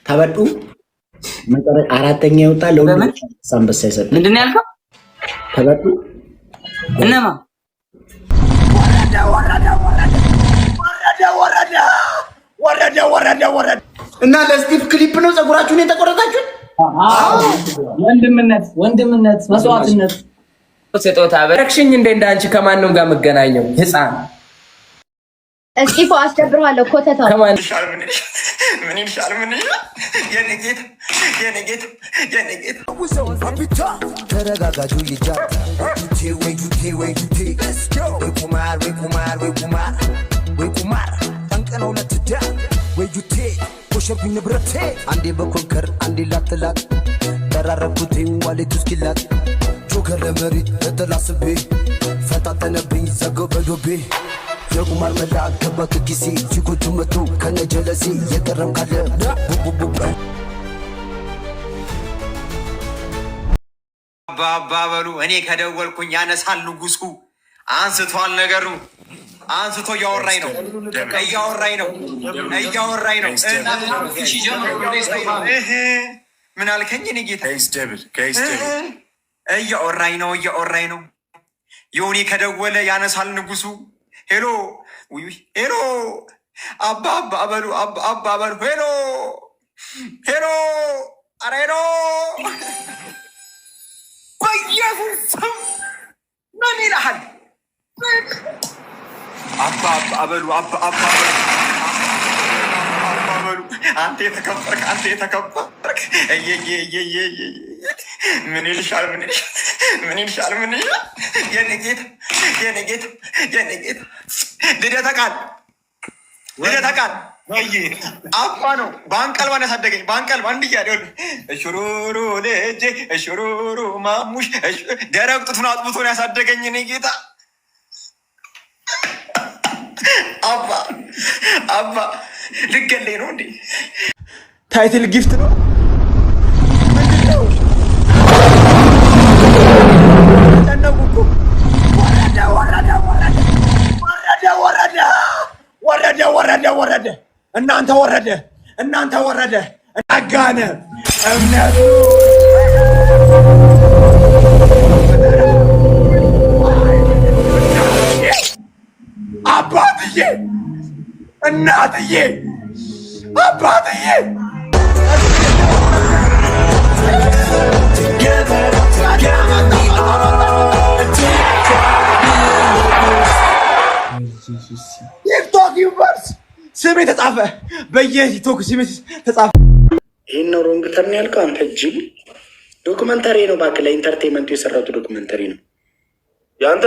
ተበዱ አራተኛ ይወጣ ለሁሉ አንበሳ ይሰጣል። ምንድን ነው ያልከው? ተበዱ እነማ ወረደ ወረደ ወረደ ወረደ ወረደ ወረደ ወረደ እና ለስቲቭ ክሊፕ ነው ፀጉራችሁን የተቆረጣችሁት? ወንድምነት ወንድምነት መስዋዕትነት ስጦታ በረክሽኝ እንደ እንዳንቺ ከማንም ጋር የምገናኘው ህፃን እስጢፎ አስደብርሃለሁ። ኮተታው ከማን ምን ይልሻል? ምን ይልሻል? የኔ ጌታ የኔ ጌታ የኔ ጌታ ተረጋጋጁ ይጃታ ወይ ጁቴ ወይ ጁቴ ወይ ቁማር ወይ ቁማር ወይ ቁማር ወይ ቁማር ጠንቅ ነው ለትዳር ወይ ጁቴ ወሸብኝ ንብረቴ አንዴ በኮንከር አንዴ ላትላጥ ጠራረኩትኝ ዋሌቱ እስኪላጥ ጆከር ለመሪ ለተላስቤ ፈታተነብኝ ዘገው በዶቤ የቁማር መላ ገባ ከኪሴ ቺኮቹ መጡ ከነጀለሴ የቀረም ካለ ቡቡቡ አባ በሉ። እኔ ከደወልኩኝ ያነሳል ንጉሱ። አንስቷል ነገሩ አንስቶ እያወራኝ ነው እያወራኝ ነው እያወራኝ ነው። ምን አልከኝ? እኔ ጌታ እያወራኝ ነው እያወራኝ ነው። ዮኒ ከደወለ ያነሳል ንጉሱ። Hello hello፣ አባ አባ በሉ አባ አባ በሉ። Hello hello፣ ኧረ hello በኢየሱስ ስም ምን ይልሃል? አባ አባ በሉ አባ አባ አባ በሉ። አንተ የተከበርክ አንተ የተከበርክ ምን ይልሻል? ምን ይልሻል? ምን ይልሻል? ምን ይልሻል? የኔ ጌታ የኔ ጌታ የኔ ጌታ ልደተ ቃል ልደተ ቃል አባ ነው። በአንቀልባ ነው ያሳደገኝ። በአንቀልባ እንዲህ እያለ እሽሩሩ ልጄ እሽሩሩ ማሙሽ ደረቅ ጡቱን አጥብቶ ነው ያሳደገኝ። እኔ ጌታ አባ አባ ልገለኝ ነው እንዴ? Title gift ነው ምንድን ነው? ተጨነቁ እኮ። ወረደ ወረደ ወረደ ወረደ ወረደ ወረደ ወረደ ወረደ። እናንተ ወረደ እናንተ ወረደ። አጋነ እምነቱ አባትዬ እናትዬ አባትዬ ቲክቶክ universe ስሜ ተጻፈ። በየቲክቶክ ስሜ ተጻፈ። ይህን ነው wrong turn ያልከው አንተ ጅል። Documentary ነው እባክህ፣ ለ entertainment ኡ የሰራሁት documentary ነው። ያንተ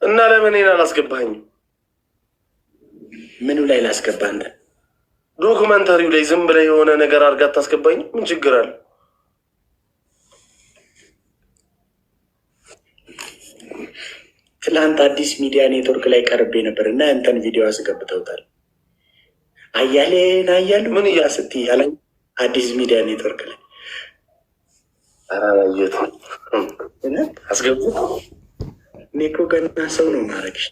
እና ለምን እኔን አላስገባኸኝም? ምኑ ላይ ላስገባ አንተ? Documentary ው ላይ ዝም ብለህ የሆነ ነገር አድርጋ አታስገባኝም? ምን ችግር አለ? ትላንት አዲስ ሚዲያ ኔትወርክ ላይ ቀርቤ ነበር እና ያንተን ቪዲዮ አስገብተውታል። አያሌን አያሉ ምን እያ ስትይ ያለ አዲስ ሚዲያ ኔትወርክ ላይ ኧረ አላየሁትም። አስገቡት። እኔ እኮ ገና ሰው ነው ማድረግሽ።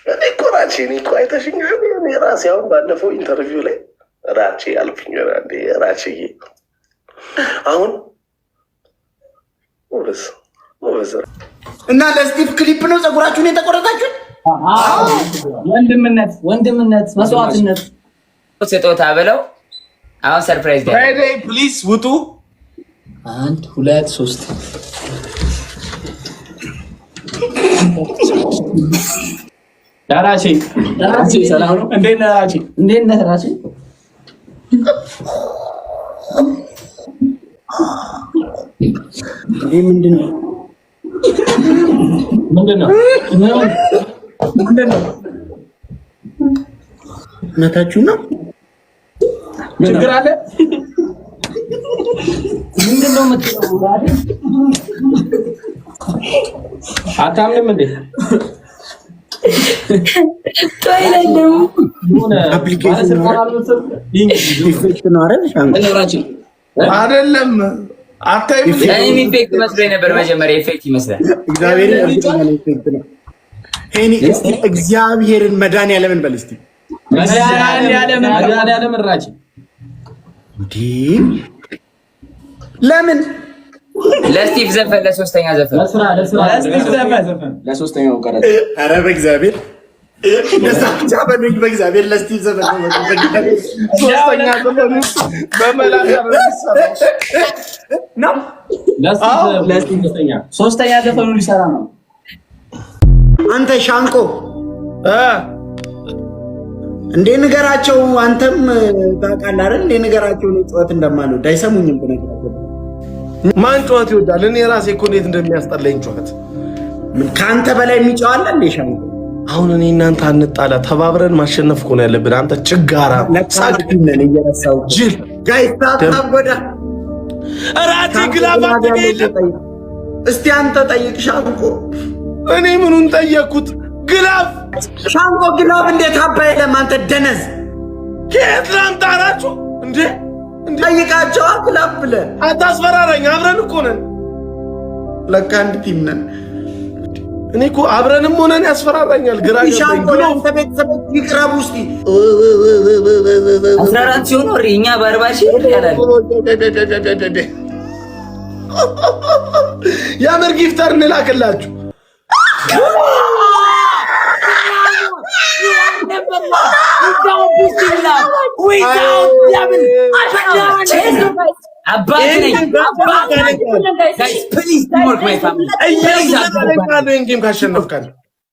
እኔ እኮ ራቼ እኔ እኮ አይተሽኝ እኔ ራሴ አሁን ባለፈው interview ላይ ራቼ አልኩኝ። ራቼ አሁን ጎበዝ ጎበዝ እና ለስቲቭ ክሊፕ ነው ፀጉራችሁን የተቆረጣችሁት? ወንድምነት ወንድምነት መስዋዕትነት ስጦታ ብለው አሁን surprise ፍራይዴይ please ውጡ። አንድ ሁለት ሶስት ራቼ ራቼ ሰላም ነው? እንዴት ነህ ራቼ? እንዴት ነህ ራቼ? እንዴ ምንድን ነው? ምንድን ነው? ምንድን ነው? እውነታችሁ ነው? ችግር አለ? ምንድን ነው የምትለው? አታምንም እንዴ? Application ነው effect ነው አይደል? አይደለም አታይም። እኔም effect መስሎኝ ነበር መጀመሪያ፣ effect ይመስላል። እግዚአብሔርን እርግጠኛ ነኝ effect ነው። ሄኒ እስቲ እግዚአብሔርን መድኃኒዓለምን በል እስቲ። መድኃኒዓለም ራች። እንዲህ ለምን? ለስቲቭ ዘፈን፣ ለሶስተኛ ዘፈን። ለስቲቭ ዘፈን። ለሶስተኛው ቀረጽ። ኧረ በእግዚአብሔር እንደዛ ብቻ በሉኝ። በእግዚአብሔር ለስቲቭ ዘፈን ነው። በእግዚአብሔር። ሶስተኛ ዘፈኑ በመላጣ ነው የሚሰራው። ነው። ለስቲቭ ሶስተኛ ሶስተኛ ዘፈኑ ሊሰራ ነው። አንተ ሻንቆ፣ እንዴ ንገራቸው። አንተም ታውቃለህ አይደል? እንዴ ንገራቸው። እኔ ጩኸት እንደማልወድ አይሰሙኝም ብነግራቸው። ማን ጩኸት ይወዳል? እኔ ራሴ እኮ እንዴት እንደሚያስጠላኝ ጩኸት። ምን ከአንተ በላይ የሚጮህ አለ እንዴ ሻንቆ? አሁን እኔ እናንተ አንጣላ፣ ተባብረን ማሸነፍ እኮ ነው ያለብን። አንተ ችጋራ ለካ ነን እየረሳሁ። ጅል። Guys, tap tap ጎዳ። ራሴ glove አንተ የለም። እስቲ አንተ ጠይቅ ሻንቆ። እኔ ምኑን ጠየቅኩት? Glove። ሻንቆ፣ glove እንዴት አባ የለም? አንተ ደነዝ። ከየት ላምጣ አላችሁ እንዴ? ጠይቃቸው glove ብለህ። አታስፈራራኝ። አብረን እኮ ነን። ለካ አንድ team ነን። እኔ እኮ አብረንም ሆነን ያስፈራራኛል። ግራ ገባኝ። ሻንቆ፣ Glove ያንተ ቤተሰቦች ይቅረቡ እስቲ። 14 ሲሆኑ እኛ በ40,000 ያላል። የምር gifter እንላክላችሁ። Without double. አባት ነኝ፣ አባት ነኝ። Guys, please teamwork, my family. ኢየሱስ ተለቃለ። ይሄን game ካሸነፍካል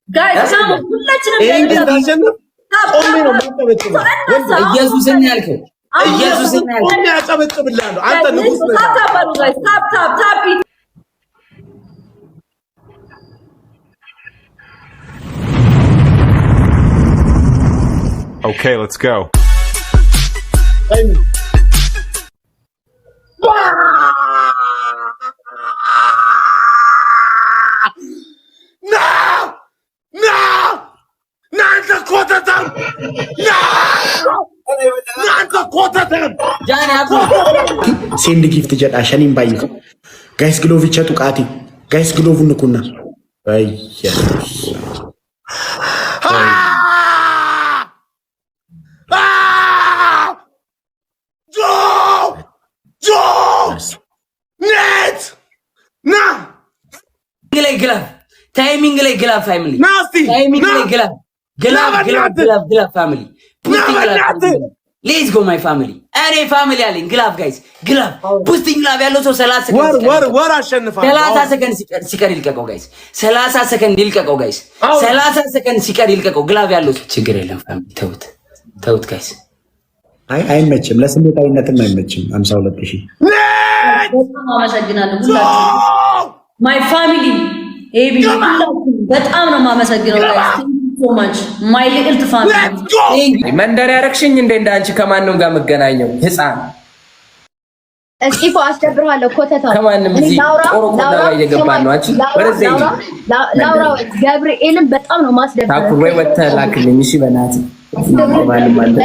Guys, ሁላችንም ይሄን game ካሸነፍ ቆሜ ነው የማጨበጭበው። ኢየሱስን ያልከው፣ ኢየሱስን ያልከው። ቆሜ አጨበጭብልሃለሁ። አንተ ንጉስ ነህ። Tap tap በሉ guys፣ tap tap tap። Okay, let's go. ና ና ና አንተ ኮተታም፣ ና ና አንተ ኮተታም። ጃን አብ። Send gift jedha shaniin baay'ee. Guys, gloveicha tuqaati. Guys, glove ንኩና በኢየሱስ። ጆ ጆ ኔት ና። ላይ glove፣ timing ላይ glove family። ና እስቲ። Timing ና። ላይ glove, glove, glove, glove, glove family. Boosting glove, let's go my family። እኔ family አለኝ። Glove guys, glove, boosting glove ያለው ሰው 30 ሰከንድ ወር ሲቀር ወር ወር አሸንፋለሁ። 30 ሰከንድ ሲቀር ይልቀቀው guys። 30 ሰከንድ ይልቀቀው guys። 30 ሰከንድ ሲቀር ይልቀቀው። Glove ያለው ሰው ችግር የለም family። ተውት ተውት guys። አይ አይመችም፣ ለስሜታዊነትም አይመችም። 52,000። በጣም አመሰግናለሁ ሁላችሁም። My family ኤቢ፣ ሁላችሁም በጣም ነው የማመሰግነው guys። So much my ልዕልት family። መንደር ያረግሽኝ እንደ እንደ አንቺ ከማንም ጋር የምገናኘው ህፃን። እስጢፎ አስደብርሃለሁ። ኮተታው። ከማንም እዚህ ጦር ቆዳ ጋር እየገባን ነው። አንቺ ወደዚያ ሂጂ። ላውራ፣ ገብርኤልን በጣም ነው ማስደብረው። ታኩር ወይ ወጥተህ ላክልኝ። እሺ በእናትህ ማንም አንተ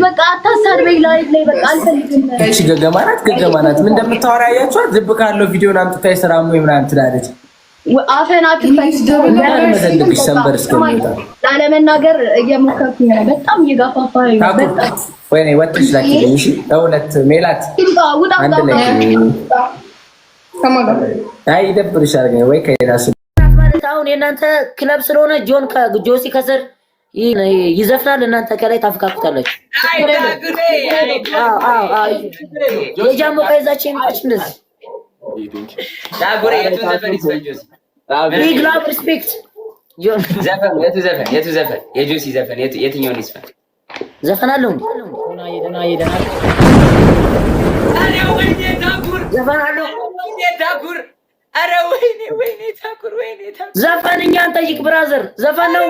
በቃ አታሳድበኝ። ላይ ላይ በቃ አልፈልግም። እቺ ገገማ ናት፣ ገገማ ናት። ምን እንደምታወራ አያችኋት? ዝብ ካለው ቪዲዮን አምጥታ የስራ ወይ ምናምን ትላለች። አፈን አትክፈት። መዘልግሽ ሰንበር እስከሚወጣ። ላለመናገር እየሞከርኩኝ ነው። በጣም እየጋፋፋኝ ነው። ታኩር በጣም ወይኔ ወጥተሽ ላኪልኝ። እሺ ለሁለት ሜላት ውጣ ውጣ። አንድ ላይ። አይ ይደብርሻል ግን ወይ ከሌላ ሰው ማለት አሁን የእናንተ ክለብ ስለሆነ ጆን ጆሲ ከስር ይዘፍናል፣ እናንተ ከላይ ታፍካኩታላችሁ። የጃሞ ከይዛችሁ የመጣች እንደዚህ። ታጉሬ የቱ ዘፈን ይዝፈን ጆሲ? Big love, respect ጆን። ዘፈን የቱ ዘፈን፣ የቱ ዘፈን፣ የጆሲ ዘፈን የትኛውን ይዝፈን? ዘፈን አለው እንዴ? ኧረ ወይኔ ታኩር! ዘፈን አለው? ወይኔ ታኩር! ኧረ ወይኔ ወይኔ ታኩር፣ ወይኔ ታኩር! ዘፈን እኛን ጠይቅ brother፣ ዘፈን ነው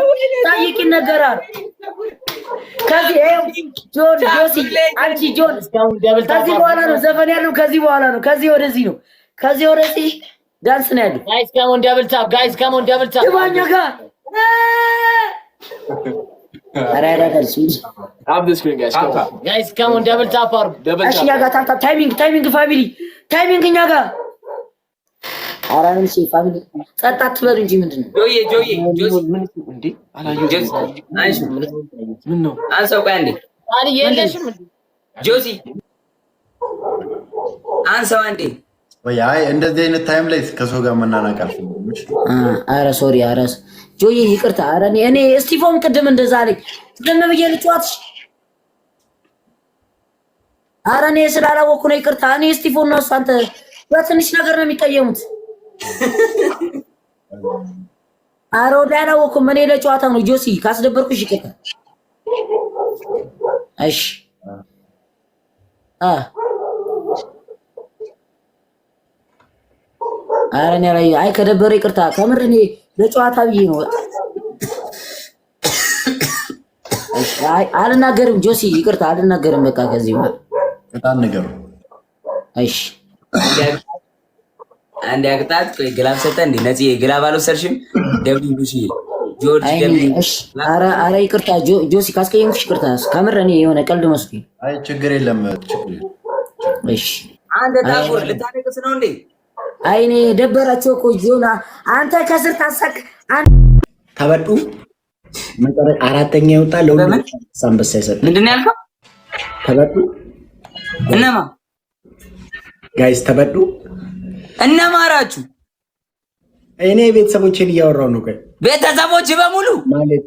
ጠይቅ ይነገራል። ከዚህ ይኸው ጆን ጆሲ አንቺ ጆን ከዚህ በኋላ ነው ዘፈን ያለው። ከዚህ በኋላ ነው። ከዚህ ወደዚህ ነው። ከዚህ ወደዚህ ዳንስ ነው ያለው። Guys, come on, double tap. Guys, come on, double tap. ግባኛ ጋር ኧረ ኧረ ደርሱ። Guys, come on, double tap አድርጉ። እሺ እኛ ጋር tap tap, timing, timing family, timing እኛ ጋር። ኧረ ምን እሺ family ጸጥ አትበሉ እንጂ ምንድን ነው? ጆዬ ጆዬ ጆሲ እንዴ አላየሁትም። አንሺ ምን ነው? አንሳው። ቆይ አንዴ። ቃልዬ የለሽም እንዴ? ጆሲ አንሳው አንዴ። ወይ አይ እንደዚህ አይነት time ላይ ከሰው ጋር መናናቅ አልፈልግም። ኧረ sorry፣ ኧረ ጆዬ ይቅርታ። ኧረ እኔ እስቲፎም ቅድም እንደዛ አለኝ። ዝም ብዬ ልጨዋትሽ። ኧረ እኔ ስላላወቅኩ ነው ይቅርታ። እኔ እስቲፎን ነው እሱ። አንተ በትንሽ ነገር ነው የሚቀየሙት። ኧረ ወዲያ አላወቅኩም። እኔ ለጨዋታ ነው። ጆሲ ካስደበርኩሽ ይቅርታ። እሺ አ ኧረ እኔ አይ ከደበረ ይቅርታ። ከምር እኔ ለጨዋታ ብዬ ነው። አይ አልናገርም። ጆሲ ይቅርታ አልናገርም። በቃ ከዚህ በኋላ ቅጣት ንገሩ። እሺ አንድ ያቅጣት። ቆይ glove ሰጠ እንዴ? ነጽዬ glove አልወሰድሽም? W ቡሽ ጆርጅ አይ W። እሺ። ኧረ ኧረ ይቅርታ ጆሲ ካስቀየምኩሽ ይቅርታ። ከምር እኔ የሆነ ቀልድ መስሎኝ። አይ ችግር የለም ችግር የለም። እሺ አንተ ታኩር ልታለቅስ ነው እንዴ? አይ እኔ ደበራቸው እኮ ጆና። አንተ ከስር ታሳቅ ተበዱ አራተኛ ይወጣ ለሁሉም አንበሳ ይሰጣል። ምንድን ነው ያልከው? ተበዱ። እነማ? Guys ተበዱ። እነማ አራችሁ? እኔ ቤተሰቦቼን እያወራሁ ነው። ቆይ ቤተሰቦች በሙሉ ማለት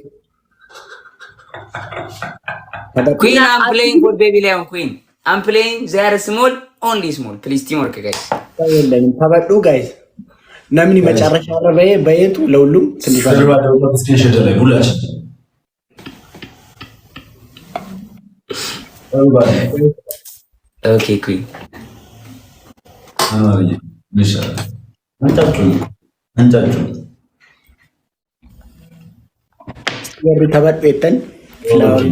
Queen, I'm playing for baby lion. Queen, I'm playing. They are small, only small, please, team work guys. የለንም። ተበዱ guys namni መጨረሻ በየ በየቱ ለሁሉም ትንሿ ሁላችን Okay queen. አንጫጩ። Warri taphadhu jettan flower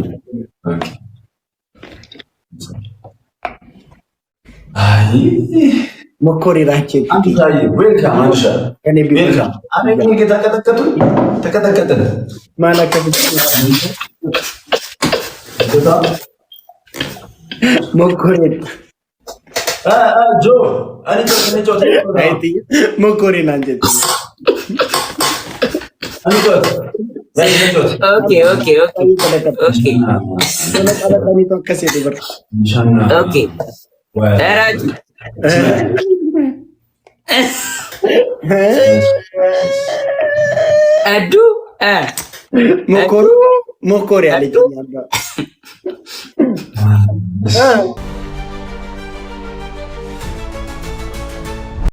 አይ ሞኮሪ ራቼ Welcome አንሻ welcome። ተቀጠቀጡ ተቀጠቀጥን። ማላከፍ ሞኮሪ ጆ ሞኮሪ ናንጀ Okay okay okay okay okay እራጩ። እዱ ሞኮሪ ሞኮሪ አለች።